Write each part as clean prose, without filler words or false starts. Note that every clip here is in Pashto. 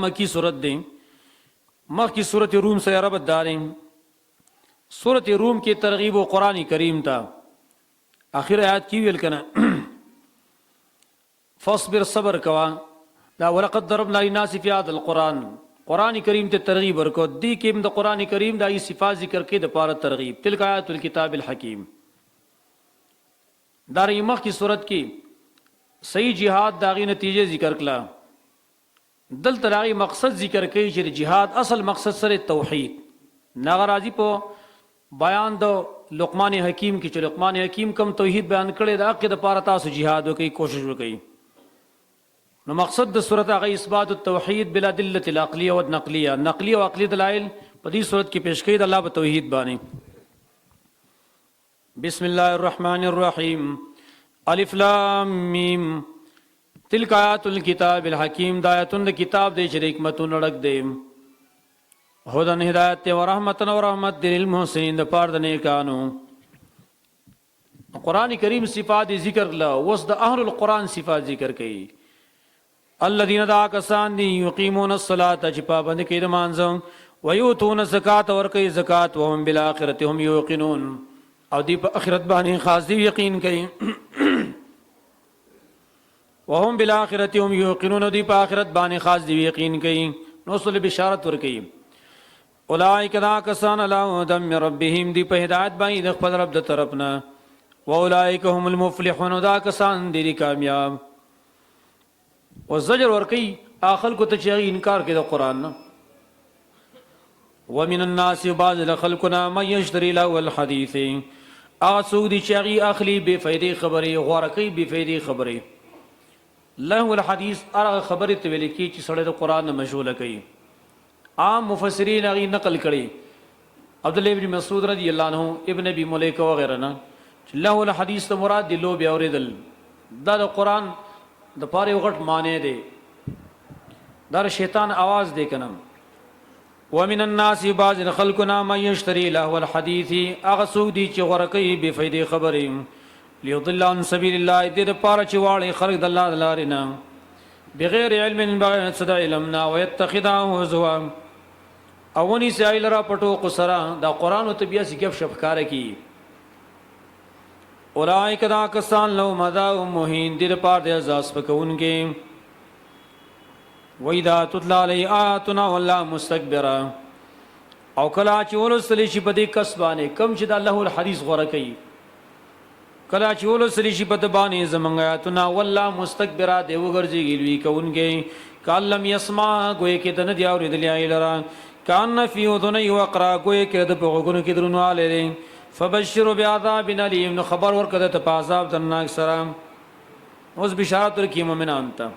مکی سورت دی. مخکې سورت روم سره ربط داري. سورت روم کې ترغیب او قران کریم ته اخر آیات کې ویل کنه، فاصبر، صبر کوا. دا ولقد ضربنا للناس في هذا القرآن، قران کریم ته ترغیب ورکو. دی کې د قران کریم د ای صفات ذکر کې د پاره ترغیب، تلک آیات الكتاب الحکیم. دا مخ کی صورت کې صحیح جهاد داغي نتیجې ذکر کړه. دلته داغي مقصد ذکر کوي چې جهاد اصل مقصد سره توحید. نغه راضی په بیان د لقمان حکیم کې چې لقمان حکیم کم توحید بیان کړي، د حق د پاره تاسو جهاد وکي، کوشش وکړئ. نو مقصد د صورت هغه اثبات التوحید بالادله العقلیه والنقلیه. نقلی او عقلی دلایل په دې صورت کې پیش کړي د الله په توحید باندې. بسم الله الرحمن الرحیم، الف لام میم، تلک آیات الكتاب الحکیم. د آیاتونو د کتاب دی چې حکمتونو ډک دی. هدن، هدایت دی، ورحمتن، او رحمت دی، للمحسنین، د پاره د نیکانو. قران کریم صفات ذکر له، وس د اهل القرآن صفات ذکر کړي. الذين، دا کسان دي، یقیمون الصلاه، چې پابند کوي د مانځه، ويؤتون الزکات، ور کوي زکات، وهم بالآخرة هم یوقنون، او دی په اخرت باندې خاص دی یقین کوي. وهم بالآخرة هم یوقنون، دی په اخرت باندې خاص دی یقین کوي. نو صلی بشارت ور کوي. اولئک، دا کسان، علی هدى من ربهم، دی په هدایت باندې د خپل رب د طرفنا، واولئک هم المفلحون، دا کسان دي کامیاب. او زجر ورکی اخل کو ته چې انکار کوي د قران نه. ومن الناس، بعض خلقنا، من یشتری له الحدیث، هغه څوک دي چې هغه اخلي بے فائدې خبرې، غوړه کوي بے فائدې خبرې. له الحدیث هغه خبرې ته ویل کی چې سړی د قران نه مشغوله کوي. عام مفسرین هغه نقل کړي، عبد الله ابن مسعود رضی الله عنه، ابن ابي ملیکه وغیرہ نه، چې له الحدیث ته مراد دی لوبې اوریدل. دا د قران د پاره یو غټ معنی دی، دا شیطان आवाज دی کنه. ومن الناس، بعض خلقنا، من یشتری له الحدیث، هغه څوک دي چې غوړه کوي بے فائدې خبرې، لیضل عن سبیل الله، دې لپاره چې واړي خلق د الله د لارې نه، بغیر علم، بغیر څه د علم نه، ويتخذها هزوا، او ونیسي هغې لره په ټوقو سره. دا قرآن ته بیا سي ګپ شپ ښکاره کړي. اولئک، دا کسان، لهم عذاب مهین، دې لپاره د عذاب سپکوونکی. وَإِذَا تُتْلَىٰ عَلَيْهِ آيَاتُنَا وَلَّىٰ مُسْتَكْبِرًا، او کله چې ولوستل شي په دې کس باندې کم چې د الله الحدیث غوره کوي، کله چې ولوستل شي په ده باندې زمونږ آیاتونه، وَلَّىٰ مستکبرا، دی وګرځېږي لوی کوونکی، کأن لم یسمع، ګویې کې ده نه دی اورېدلی هغې لره، کأن فی اذنیه وقرا، ګویې کې د په غوږونو کې درونوالی دی، فبشره بعذاب الیم، نو خبر ورکړه ده ته په عذاب درناک سره. اوس بشارت ورکړي مؤمنانو ته.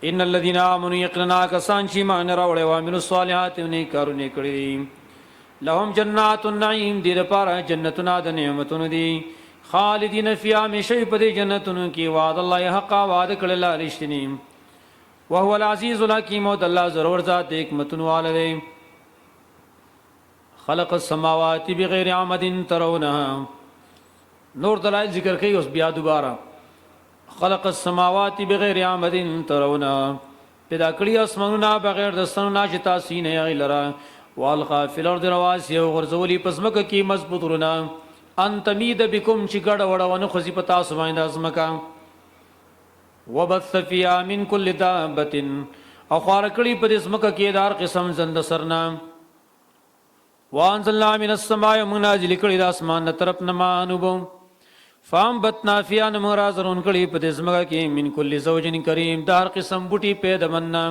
ان الذين امنوا، یقینا کسان چې ایمان راوړی، وعملوا الصالحات، نیک کارونه یې کړي دي، لهم جنات النعیم، دې لپاره جنتونه د نعمتونو دي، خالدین فیها، همیشه په دې جنتونو کې، وعد الله حقا، وعده کړل الله رښتینی، وهو العزیز الحکیم، او د الله زورور ذات د حکمتونو والا دی. خلق السماوات بغیر عمد ترونها. نور دلایل ذکر کوي اوس بیا دوباره. خلق السماوات بغیر عمد ترونها، پیدا کړی اسمانونه بغیر د ستنو نه چې تاسو یې نه هغې لره، والقا فی الارض رواسي، او غورځولي په ځمکه کې مضبوط غرونه، ان تمید بکم، چې ګډه وډه ونه خوځي په تاسو باندې دا ځمکه، وبث فیها من کل دابة، او خواره کړي په دې ځمکه کې د هر قسم زنده سرنه، وانزلنا من السماء، موږ نازل کړي د اسمان له طرف نه ماء اوبه، فانبتنا فیها، نو موږ رازرغون کړي په دې ځمکه کې، من کل زوج کریم، د هر قسم بوټي پیدمن نه.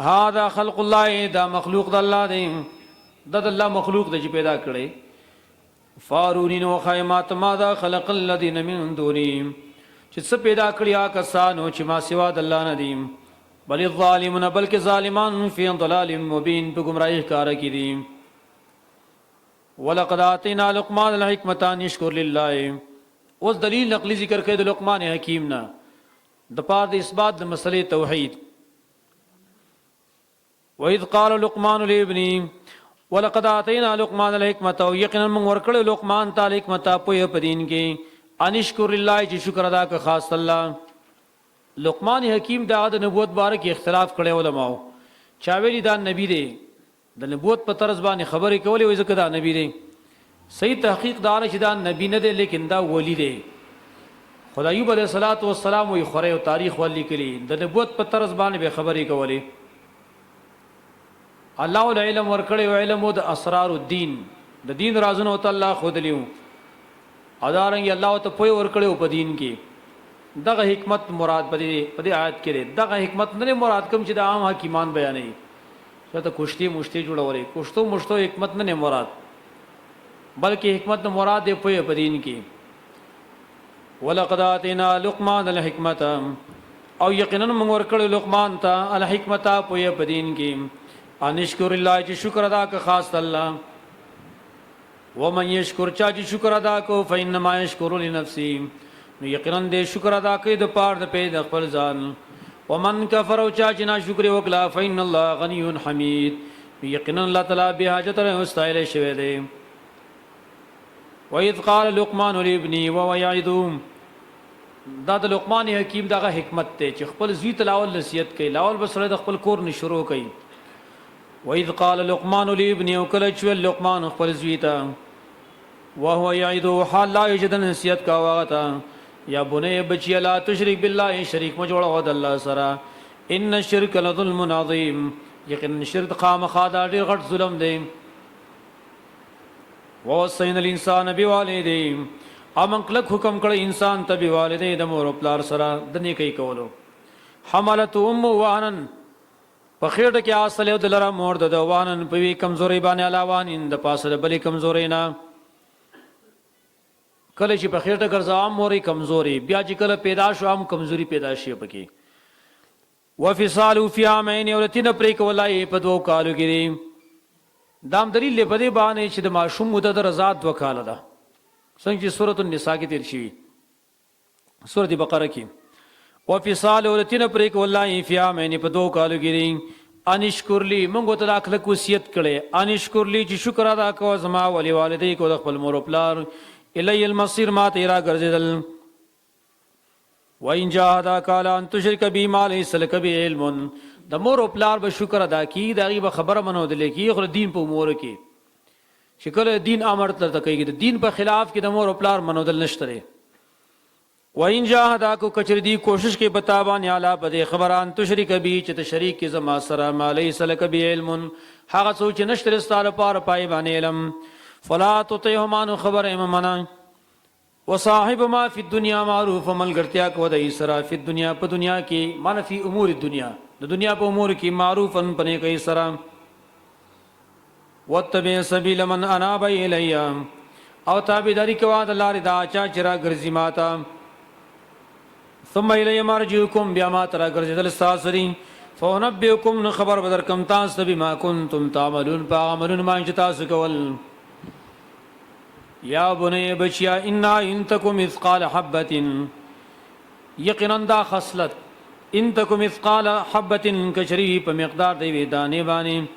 هذا خلق الله، دا مخلوق د الله دی، دا د الله مخلوق دی چې پیدا کړي. فاروني، نو وښایه ماته، ماذا خلق الذین من دونه، چې څه پیدا کړي هغه کسانو چې ما سوا د الله نه دي. بل الظالمون، بلکې ظالمان، فی ضلال مبین، په ګمراهۍ ښکاره کې دي. ولقد آتینا لقمان الحکمة ان اشکر لله. اوس دلیل نقلی ذکر کوي د لقمان حکیم نه د پاره د اثبات د مسلې توحید. وَإِذْ قَالَ لُقْمَانُ لِابْنِهِ وَلَقَدْ آتَيْنَا لُقْمَانَ الْحِکْمَةَ، او یقینا موږ ورکړی لقمان ته الحکمت، پوهه په دین کې، ان اشکر لله، چې شکر ادا که خاص الله. لقمان حکیم د هغه د نبوت باره کې اختلاف کړی علماو، چا ویلي دا نبی دی، د نبوت په طرز باندې خبرې کولې وایي ځکه دا نبی دی. صحیح تحقیق دا چې دا نبی نه دی لیکن دا ولی دی. خو د ایوب علیه الصلاة والسلام وایي خوره او تاریخ ول لیکلي د نبوت په طرز باندې به خبرې کولې. الله ول علم ورکړی او علم د اسرار الدین، د دین رازونه ورته الله ښودلي وو او دارنګه الله ورته پوهه ورکړې وه په دین کې. دغه حکمت مراد په دې آیت کې دی. دغه حکمت نه دی مراد کوم چې د عام حکیمان بیانوي چې ته کشتې مشتې جوړولې، کشتو مشتو حکمت نه دی مراد، بلکې حکمت نه مراد دی پوهه په دین کې. ولقد آتینا لقمان الحکمت، او یقینا موږ ورکړی لقمان ته الحکمت پوهه په دین کې، ان اشکر الله چې شکر ادا که خاص الله، ومن یشکر چا چې شکر ادا کو فإنما یشکر لنفسه، نو یقینا دې شکر ادا کوي د پاره د پې د خپل ځان. ومن کفر او چا چې ناشکري وکړه فإن الله غنی حمید، نو یقینا الله تعالی بې حاجت نه ستایل شوی دی. وَإِذْ قَالَ لُقْمَانُ لِابْنِهِ وَهُوَ يَعِظُهُ، دا د لقمان حکیم دغه حکمت دی چې خپل زوی ته لاول نصیحت کوي، لاول به سړی د خپل کور نه شروع کوي. وَإِذْ قَالَ لُقْمَانُ لِابْنِهِ، او کله چې ویل لقمان خپل زوی ته، وهو يعظه، حال لا چې د نصیحت کاوه هغه ته، یا بنی بچیه لا تشرک بالله، شریک مه جوړوه د الله سره، ان الشرک لظلم عظیم، یقینا شرک خامخا دا ډېر غټ ظلم دی. ووصینا الانسان بوالديه، او من کلک حکم کړی انسان ته بوالديه د مور او پلار سره د نیکۍ کولو. حملت امه وهنا، په خېټه کې اصل یو دلره مور د وانن په وی کمزوري باندې علاوه د پاسه د بلې کمزوري نه. کله چې په خېټه ګرځاوه مور یې کمزوري، بیا چې کله پیدا شو هم کمزوري پیدا شي پکې. وفصاله فی عامین، او تینه پرې کولای په دوو کالو کې دی. دا هم دلیل دی په دې باندې چې د ماشوم موده د رضاعت 2 کاله ده، څنګه چې سورة النساء کې تیر شوي، سورة بقره کې. وفصاله او تینه پرې کولای فی عامین په دوو کالو کې دی. ان اشکر لی، موږ ته دا کلک وصیت کړی، ان اشکر لی چې شکر ادا کوه زما ولي والدیک او د خپل مور او پلار، الی المصیر ما ته را ګرځېدل. وان جاهداک علی ان تشرک بی ما لیس لک به علم، د مور او پلار به شکر ادا کی، د هغې به خبره منودل کېږي، خو د دین په امورو کې چې کله دین امر درته کوي، د دین په خلاف کې د مور او پلار منودل نشته دی. وان جاهداک، که چېرې دی کوشش کوي په تا باندې علی په دې خبره ان تشرک بی چې ته شریک کې زما سره ما لیس لک به علم، هغه څوک چې نشته دی ستا لپاره پای باندې علم، فلا تطعهما، نو خبره یې مه منه. وصاحبهما فی الدنیا معروف، ملګرتیا کوه د هغوی سره فی الدنیا په دنیا کې، معنی فی امور الدنیا، د دنیا په امور کې، معروفا په نیکۍ سره. واتبع سبیل من اناب الی، او تابعداري کوه د لارې د هغه چا چې راګرځي ماته. ثم الی مرجعکم، بیا ما ته راګرځېدل ستاسو دي. فانبئکم، نو خبر به درکړم تاسو ته بما کنتم تعملون، په هغه عملونو باندې چې تاسو کول. یا بنی بچیا انا ان تکو مثقال حبة، یقینا دا خصلت ان تکو مثقال حبة کچری په مقدار د یوې دانې باندې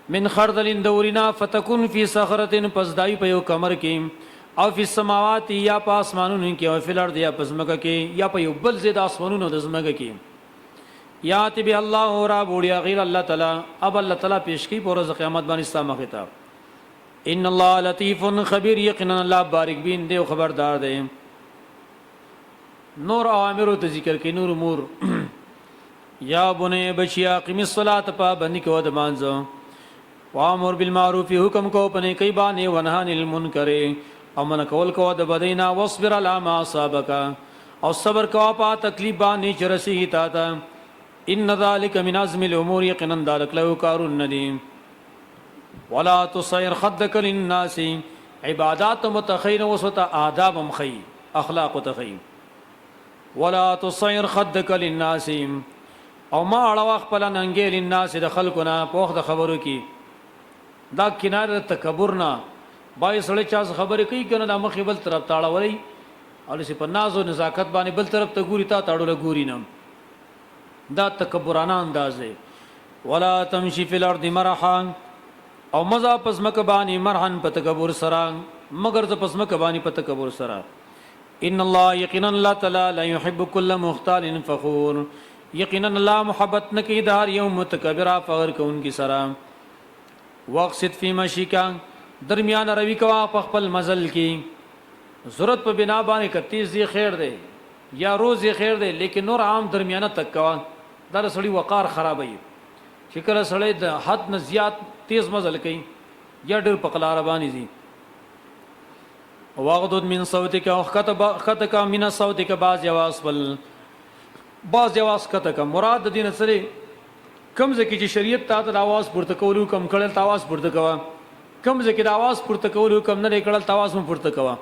من خردل د ورینا، فتکون فی صخرة، پس دای په یو کمر کې، او فی السماوات یا په اسمانونو کې، او فی الارض یا په ځمکه کې، یا په یو بل ځای د اسمانونو د ځمکه کې، یات به الله را بوړي غیر الله تعالی، اب الله تعالی پیش کوي په ورځ قیامت باندې ستا مخې ته. ان الله لطیف خبیر، یقینا الله باریک بین دی او خبردار دی. نور اوامر ته ذکر کوي، نور امور. یا بنی بچیا اقیم الصلاة، پابندي کوه د مانځه، وامر بالمعروف، حکم کوه په نیکۍ باندې، ونهی عن المنکر، او منع کول کوه د بدۍ نه، واصبر علی ما اصابک، او صبر کوه په تکلیف باندې چې رسیږي تا ته، ان ذلک من عزم الامور، یقینا دا د کلکو کارونه دي. ولا تصعر خدک للناس، عبادات متخی نه اوس ورته آداب هم ښیي، اخلاق ورته ښیي. ولا تصعر خدک للناس، او مه اړوه خپله ننګې للناس د خلکو نه په وخت د خبرو کې. دا کنایه ده د تکبر نه، بعضې سړی چا سره خبرې کوي که نه دا مخ یې بل طرف ته اړولی او داسې په ناز او نزاکت باندې بل طرف ته ګوري، تا ته اړوله ګوري نه، دا تکبرانه انداز دی. ولا تمشي فی الارض مرحا، او مزه پس مکه باندې مرحن په تکبر سره، مګر ز پس مکه باندې په تکبر سره. ان الله یقینا الله تعالی لا يحب كل مختال فخور، یقینا الله محبت نه کوي د هر یو متکبر فخر کوونکي سره. واقصد فی مشیک، درمیان روي کوا په خپل مزل کې، ضرورت په بنا باندې که تیز دی خیر دی یا روز دی خیر دی، لیکن نور عام درمیانه تک کوا. دا د سړي وقار خرابوي چې کله سړی د حد نه زیات تیز مزل کوي یا ډېر په قلاره باندې ځي. واغدد من صوتک، او ښکته کا من صوتک بعض اواز خپل، بعض اواز ښکته کا. مراد د دې نه څه دی؟ کوم ځای کې چې شریعت تا ته د اواز پورته کولو حکم کړی ته اواز پورته کوه، کوم ځای کې د اواز پورته کولو حکم نه دی کړی ته اواز مه پورته کوه.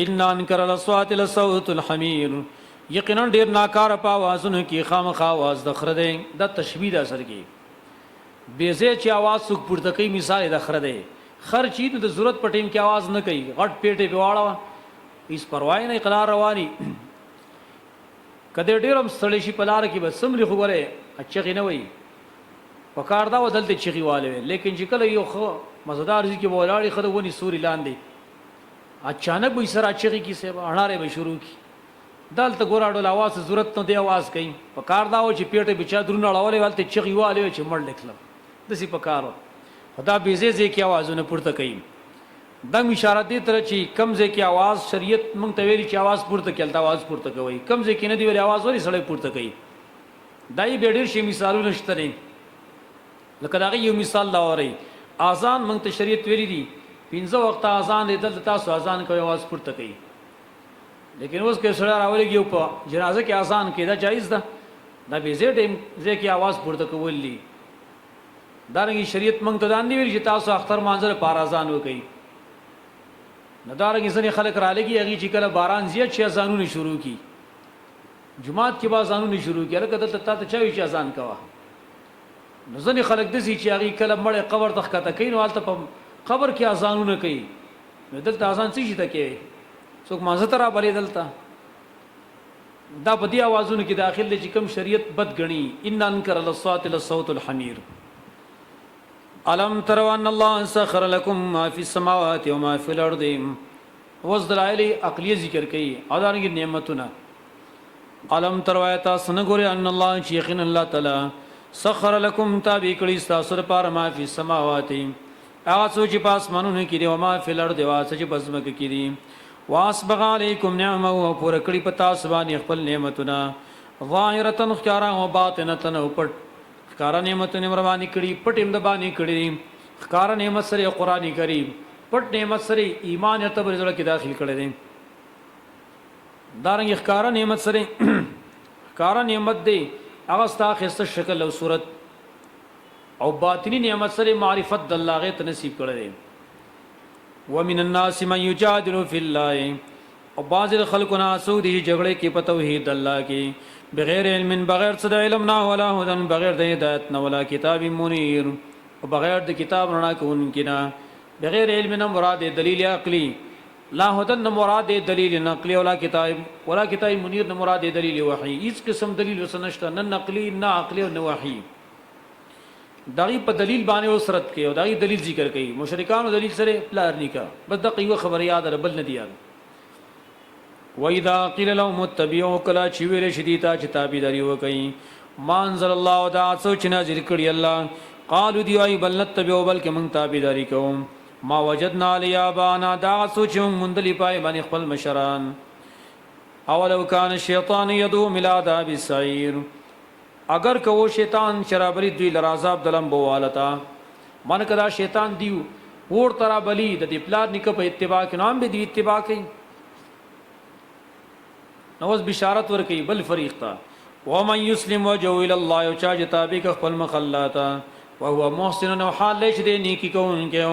ان انکر الاصوات لصوت الحمیر، یقینا ډیر ناکاره په اوازونو کې خامخا اواز د خره دی. دا تشبیه ده اصل کې، بې ځایه چې اواز څوک پورته کوي مثال یې د خره دی. خر چې نو د ضرورت په ټیم کې اواز نه کوي، غټ پیټې پې واړوه هیڅ پروا یې نه، قلار رواني. که دی ډېر هم ستړی شي په لاره کې به څملي، خو ګوره چغې نه وهي. په کار دا وه دلته چغې والې وی، لیکن چې کله یو ښه مزدار ځای کې به ولاړ ښه د ونې سوري لاندې اچانک به یې سره چغې کړي، صاحب اڼارې به شروع کړي. دلته ګوره اډول اواز ته ضرورت نه دی اواز کوي. په کار دا و چې پیټه به چا درونه اړولې وی، هلته چغې والې وی چې مړ دې کړم، داسې په کار و. خو دا بې ځای ځای کې اوازونه پورته کوي. دا هم اشاره دې ته چې کوم ځای کې اواز شریعت موږ ته ویلي چې اواز پورته کړي هلته اواز پورته کوئ، کوم ځای کې نه دی ویلي اواز ولې سړی پورته کوي. دا یې بیا ډېر شی مثالونه شته دی، لکه د هغې یو مثال دا اورئ. اذان موږ ته شریعت ویلي دي پنځه وخته اذان دی، دلته تاسو اذان کوئ اواز پورته کوي، لیکن اوس که سړی راولېږي او په جنازه کې اذان کوي دا جایز ده؟ دا بې ځای ټایم ځای کې اواز پورته کول دي. دارنګه شریعت موږ ته دا نه ویلي چې تاسو اختر مانځه لپاره اذان وکړئ. نو دارنګه ځینې خلک رالګي هغوی چې کله باران زیات شي اذانونه شروع کړي، جومات کې به اذانونه شروع کړي، هلکه دلته تا ته چا ویل چې اذان کوه؟ نو ځینې خلک داسې چې هغوی کله مړی قبر ته ښکته کوي نو هلته په قبر کې اذانونه کوي. نو دلته اذان څه شي ته کوي؟ څوک مانځه ته رابلې دلته؟ دا په دې اوازونو کې داخل دی چې کوم شریعت بد ګڼي. ان انکر الاصوات لصوت الحمیر. الم تروا ان الله سخر لكم ما فی السماوات وما فی الارض. اوس دلایل عقلیه ذکر کوي او دارنګه نعمتونه. الم تروا، تاسو نه ګورئ، ان الله چې یقینا الله تعالی سخر لكم تابع کړي ستاسو لپاره ما فی السماوات هغه څه چې په اسمانونو کې دي، وما فی الارض او هغه څه چې په ځمکه کې دي، واسبغ علیکم نعمه او پوره کړي په تاسو باندې خپل نعمتونه، ظاهرة ښکاره او باطنة او پټ. ښکاره نعمتونه یې ورباندې کړي، پټ یې هم دباندې کړي دي. ښکاره نعمت سره یې قرآن کریم، پټ نعمت سره یې ایمان یې ته زړه کې داخل کړی دی. دارنګه ښکاره نعمت سره ښکاره نعمت دی هغه ستا ښایسته شکل او صورت، او باطنی نعمت سره معرفت د الله غیت نصیب کړی دی. ومن الناس من یجادل فی الله، او بعض خلکو نه څوک دي چې جګړې کې په توحید الله کې بغیر علم، بغیر څه د علم نه، ولا هدن، بغیر د هدایت نه، ولا کتاب منیر، او بغیر د کتاب رڼا کوونکي نه. بغیر علم نه مراد دلیل عقلی، لا هدن نه مراد دلیل نقلی، ولا کتاب، ولا کتاب منیر نه مراد دلیل وحی. هیڅ قسم دلیل وسنشته، نه نقلی، نه عقلی او نه وحی. دغه په دلیل باندې اوس رد کوي او دغه دلیل ذکر کوي. مشرکانو دلیل سره پلار نیکه، بس دغه یو خبره یاد ده، بل نه دی یاد. واذا قيل لهم اتبعوا، کلا چې ویل شي دي ته چې تابعداري وکړي ما انزل الله، دا څه چې نازل کړي الله، قالو دی وایي بل نتبعو، بلکې موږ تابعداري کوو ما وجدنا علی آبانا، دا څه چې موږ موندلي پای باندې خپل مشران. اولو کان الشیطان یدعو الى عذاب السعیر، اګر که وو شیطان چې رابلي دوی لره عذاب د لمبو واله ته. معنی که دا شیطان دیو اور ته رابلي د دې پلار نیکه په اتباع کې، نو هم به دوی اتباع کوي. نو اوس بشارت ورکوي بل فریق ته، ومن یسلم وجهه الی الله، یو چا چې تابع کړ خپل مخ الله ته، وهو محسن، او حال دی چې دی نیکي کوونکی،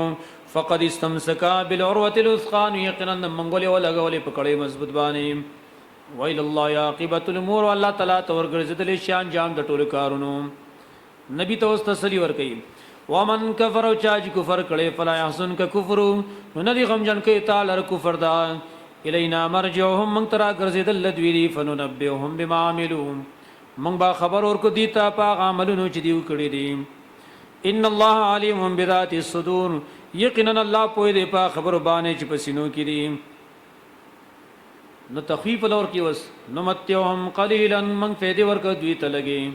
فقد استمسک بالعروة الوثقی، نو یقینا د منګولې ولګولې په کړۍ مضبوط باندې. ویل الله عاقبت الامور، الله تعالی ته ورګرځېدلی شي انجام د ټولو کارونو. نبی ته اوس تسلی ورکوي، ومن کفر، او چا چې کفر کړی، فلا يحزنک کفر، نو نه دي غمجن کوي تا لره کفر دا. الینا مرجعهم، موږ ته راګرځېدل له دوی دي، فننبئهم بما عملو، موږ به خبر ورکړو دوی ته په هغه عملونو چې دوی کړي دي. ان الله علیم بذات الصدور، یقینا الله پوه دی په خبرو باندې چې په سینو کې دي. نو تخفیف لور کې وس نمتعهم قلیلا، من فیدې ورکړه دوی ته لګي،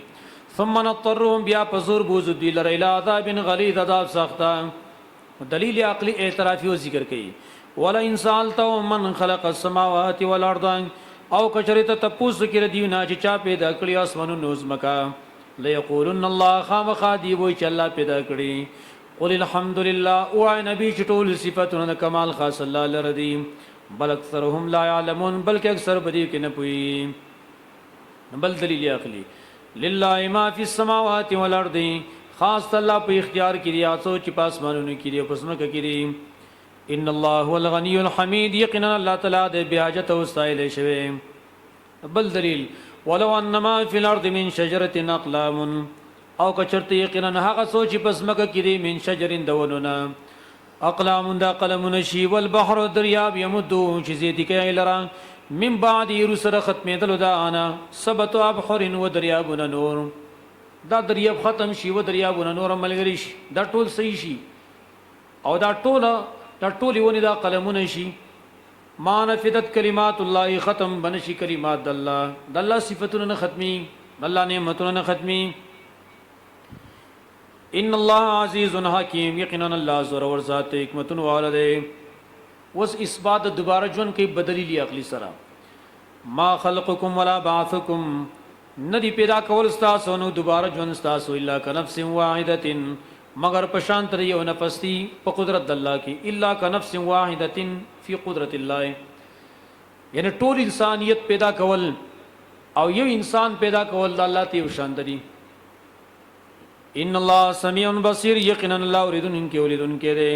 ثم نضطرهم، بیا په زور بوزو دوی لره، الی عذاب غلیظ، عذاب سخته. دلیل عقلی اعترافي او ذکر کوي. ولا ان سالتهم من خلق السماوات والارض، او کچری ته تپوس کې دیو نه چې چا پیدا کړی اسمانونو زمکا، ليقولن الله، خامخا دی وای چې الله پیدا کړی. قل الحمد لله، او نبی چې ټول صفاتونه کمال خاص الله لره دي. بل اکثرهم لا يعلمون، بلکې اکثر بدی کې نه پوي. بل دلیل عقلی، لله ما فی السماوات والارض، خاص الله په اختیار کې دي هغه چې په اسمانونو کې دي او په ځمکه کې دي. ان الله هو الغنی الحمید، یقینا الله تعالی د بے حاجت او ستایل شوی. بل دلیل، ولو انما فی الارض من شجره اقلام، او کچرته یقینا هغه سوچ په ځمکه کې دي، من شجر دونونه، اقلام دا قلمونه شي، والبحر دریاب، یمدو چې زیتی کوي لرا، من بعد رسره ختمېدلو دا انا، سبت ابحر و دریابونه نور، دا دریاب ختم شي و دریابونه نور ملګری شي، دا ټول صحیح شي او دا ټول دا ټول ونی دا قلمونه شي، ما نفدت کلمات الله، ختم بنشي کلمات د الله. د الله صفاتونه نه ختمي، د الله نعمتونه نه ختمي. ان الله عزیز حکیم، یقینا الله زور ور ذات حکمتون والا دی. وس اثبات دوباره ژوند کې بدلیل عقلی سره. ما خلقکم ولا بعثکم، ندی پیدا کول ستاسو نو دوباره ژوند ستاسو، الا کنفس واحده، مگر پشان تر یو نفس دی په قدرت د الله کې. الا کنفس واحده فی قدرت الله، یعنی ټول انسانیت پیدا کول او یو انسان پیدا کول د الله ته یو شان دی. ان الله سمیع بصیر، یقینا الله اوریدونکی اوریدونکی دی.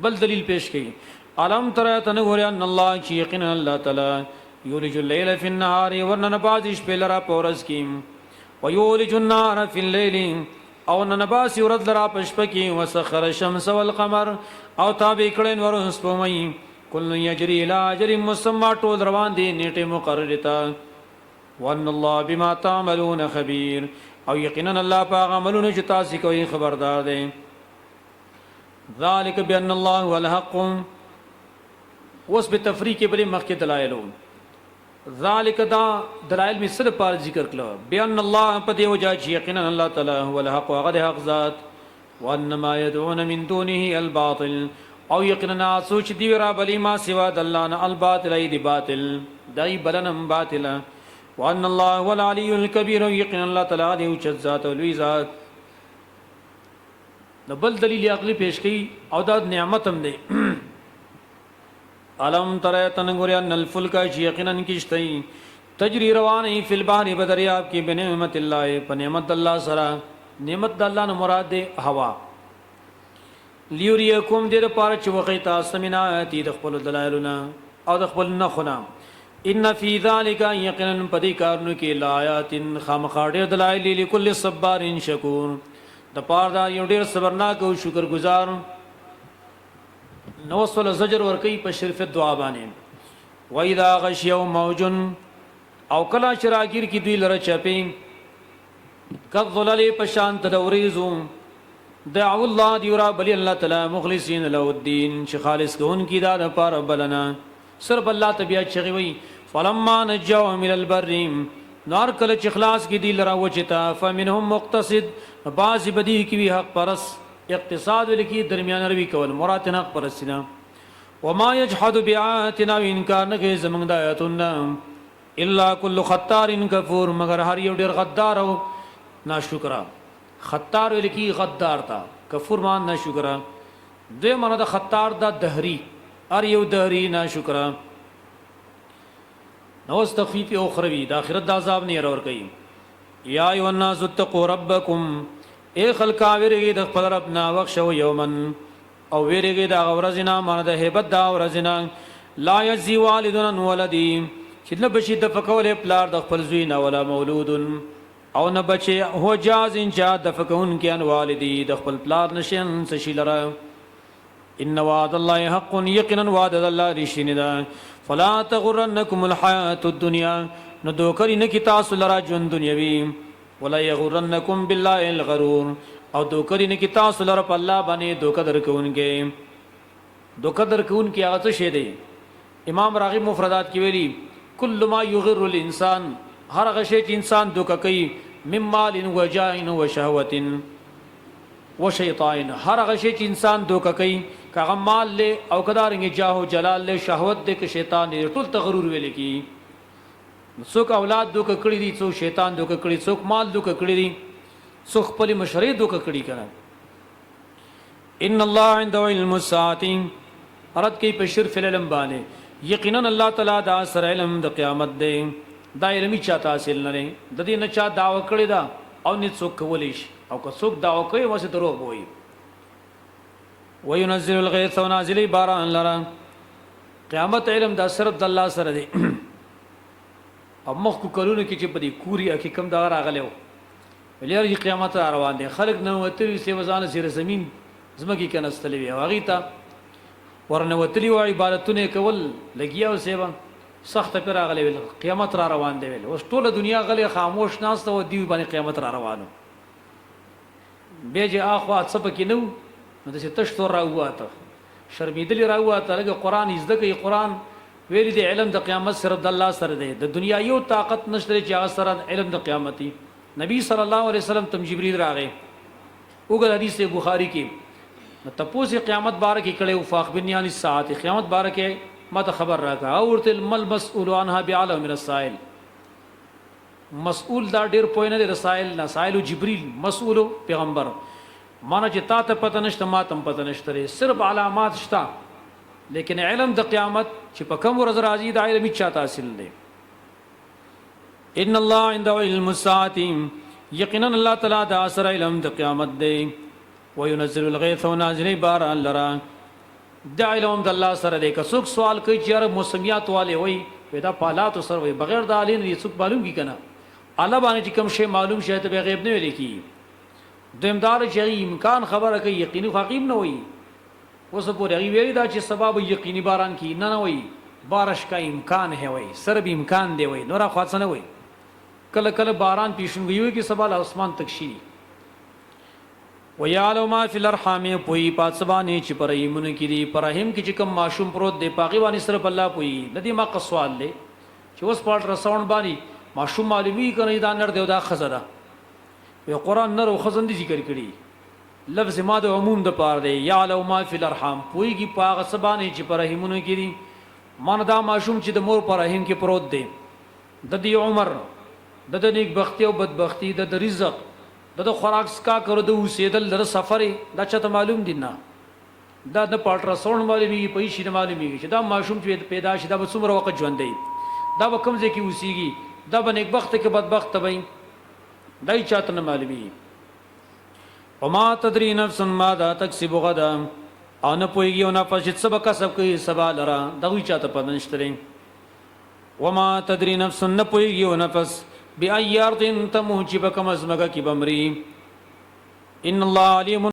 بل دلیل پیش کړي، الم تر تنګور ان الله، چې یقینا الله تعالی، یولج الليل فی النهار، ورننه باز شپې لرا په ورځ کې، ویولج النهار فی الليل، او نن باسی ورځ لرا په شپه کې، وسخر الشمس والقمر، او تابع کړي نور سپومۍ، کل یجری الی اجل مسمى، ټول روان دي نیټه مقرره ته. وان الله بما تعملون خبير، او یقینا الله په هغه عملونو چې تاسو کوئ خبردار دی. ذالک بان الله هو الحق. اوس به تفریق بلې مخکې دلایلو. ذالک، دا دلایل می صرف پر ذکر کړو، بان الله، په دی وجه چې یقینا الله تعالی، هو الحق، هغه د حق ذات، وان ما يدعون من دونه الباطل، او یقینا سوچ دی را بلی ما سوا د الله نه، الباطل ای دی باطل دای بلنم باطل، وان الله هو العلی الکبیر، یقینا الله تعالی دی اوچت ذات او لوی ذات. نو بل دلیل عقلی پیش کړي او دا نعمت هم دی. الم تر تنګور ان الفلک، چې یقینا کشتۍ، تجری روانه، فی البحر بدریاب کې، بنعمت الله، په نعمت الله سره. نعمت د الله نه مراد دی هوا. لیوریکم، دې لپاره چې وخی تاسو، من آیاتی، د خپل دلایلونه او د خپل نخونه. ان فی ذلک، یقینا پدې کارونو کې، لآیات، خامخا ډېر دلایل، لکل صبار شکور، د پاره دا یو ډېر صبرناک او شکر گزار. نو وصل زجر ورکی په شرف دعا باندې. واذا غشیو موج، او کلا چې راګیر کی دوی لره چپی، کظلل، پشان تدوریزو، دعو الله، دیورا بلی الله تعالی، مخلصین له الدین، چې خالص کون کی دا د پاره بلنا، صرف الله ته بیا چغي وي. فلما نجاهم الى البر، نار کله چې خلاص کی دی لرا وچتا، فمنهم مقتصد، بعض بدی کی وی حق پرس. اقتصاد لکی درمیان روی کول، مراد حق پرسینا. وما يجحد بآياتنا، انکار نه کوي زمونږ د آیاتونه، الا کل ختار کفور، مگر هر یو ډیر غدار او ناشکرا. ختار ویل کی غدار تا، کفور مان ناشکرا. دوی معنی د ختار دا دهری، هر یو دهری ناشکرا. نو اوس تخفیف اخروی، د آخرت د عذاب نه ور کوي. یا ایها الناس اتقوا ربکم، اے خلقا ویریږئ د خپل رب نه، واخشوا یوما، او ویریږئ د هغه ورځې نه، معنی د هیبت د ورځې نه، لا یجزي والد عن ولده، چې نه بشي دفع کولی پلار د خپل زوی نه، ولا مولود، او نه بچي، هو جاز چا دفع کوونکی، عن والده، د خپل پلار نشي څه شي لره. ان وعد الله حق، یقینا وعد الله رښتینی ده. فلا تغرنکم الحیات الدنیا، نو دوکری نه کی تاسو لرا ژوند دنیوي، ولا یغرنکم بالله الغرور، او دوکری نه کی تاسو لرا په الله باندې دوکه درکوونکی. دوکه درکوونکی هغه څه شی دی؟ امام راغب مفردات کې ویلي، کل ما یغر الانسان، هر هغه شی چې انسان دوکه کوي، من مال و جاه و شهوت و شیطان، هر هغه شی چې انسان دوکه کوي، که هغه مال دی او که دارنګې جاه و جلال دی، شهوت دی که شیطان دی، ټول ته غرور ویل کېږي. څوک اولاد دوکه کړي دي، څوک شیطان دوکه کړي، څوک مال دوکه کړي دي، څوک خپلې مشرۍ دوکه کړي که نه. ان الله عنده علم الساعه، رد کوي په شرف العلم باندې، یقینا الله تعالی دا سره علم د قیامت دی، دا علم چاته حاصل نه دی، د دې نه چا دعوه کړې ده او نه څوک کولی شي، او که څوک دعوه کوي واسه دروغ وایي. وینزل الغیث، او نازلې باران لره. قیامت علم دا صرف د الله سره دی. او مخکو کلونو کې چې په دې کوریا کې کوم دغه راغلی و، ویل یاره چې قیامت را روان دی، خلک ننوتلي وي، ځانه زیر زمین ځمکې کنستلې وي او هغې ته ورنوتلي وو، عبادتونه یې کول، لګیا و صاحبه، سخته پرې راغلی، ویل قیامت را روان دی. ویل اوس ټوله دنیا غلې خاموش ناسته وه، دوی باندې قیامت را روان و. بیا چې اخوا څه پکې نه وو، نو داسې تش تور راووته، شرمېدلي راووته. لږه قرآن یې زده کوي، قرآن ویلي دی علم د قیامت صرف د الله سره دی، د دنیا یو طاقت نشته چې هغه سره علم د قیامت وي. نبی صلی الله علیه وسلم تم جبریل راغی، وګوره حدیث دی بخاری کې، نو تپوس یې قیامت باره کې کړی و، فاخبرني عن الساعة، قیامت باره کې ما ته خبر راکړه. او ورته مل مسؤل عنها بعلم من السائل، مسؤل دا ډیر پوه نه دی د سائل نه، سائل جبریل، مسؤل پیغمبر. معنی چې تا ته پته نشته، ما ته هم پته نشته دی، صرف علامات شته، لیکن علم د قیامت چې په کوم ورځ راځي دا علم هیچا ته حاصل نه دی. ان الله عنده علم الساعه، یقینا الله تعالی د اثر علم د قیامت دی. وینزل الغیث، او نازلې باران لره. دا علم هم د الله سره دی. که څوک سوال کوي چې یاره موسمیات والے وایي، وایي دا په آلاتو سره وایي، بغیر د آلې نه څوک معلوم کړي که نه، آله باندې چې کوم شی معلوم شي ته بیا غیب نه ویل کېږي. دویم دا دی چې هغوی امکان خبره کوي، یقیني خو هغوی هم نه وایي. اوسه پورې هغوی ویلي دا چې سبا به یقیني باران کېږي؟ نه، نه وایي، بارش کا امکان ہے وایي، صرف امکان دی وایي، نور اخوا څه نه وایي. کله کله باران پیشنګویي وکړي، سبا له اسمان تک شي. ویعلم ما فی الارحام، پوهیږي په څه باندې چې په رحمونو کې دي. په رحم کې چې کوم ماشوم پروت دی په هغې باندې صرف الله پوهیږي. د دې ما سوال دی چې اوس په الټراساونډ باندې ماشوم معلومیږي که نه دا نر دی او دا ښځه ده؟ وی قرآن نر او ښځه نه دي ذکر کړي، لفظ ما د عموم د پاره دی. یعلم ما فی الارحام، پوهیږي په هغه څه باندې چې په رحمونو کې دي. معنی دا ماشوم چې د مور په رحم کې پروت دی، د دې عمر، د د نیکبختي او بدبختي، د د رزق، د د خوراک څکاک او د اوسېدل، د سفر، دا چاته معلوم دي؟ نه، دا نه په الټراساونډ معلومیږي، په هیڅ شي نه معلومیږي چې دا ماشوم چې پیدا شي دا به څومره وخت ژوندی، دا به کوم ځای کې اوسیږي، دا به نیکبخته که بدبخته وي، دا هیڅ چاته نه معلومیږي. وما تدري نفس ماذا تکسب غدا، او نه پوهېږي یو نفس چې څه به کسب کوي سبا لره، د هغوی چاته پته نشته دی. وما تدري نفس، نه پوهېږي یو نفس بأي ارض تموت، چې په کومه ځمکه کې به مري. ان الله علیم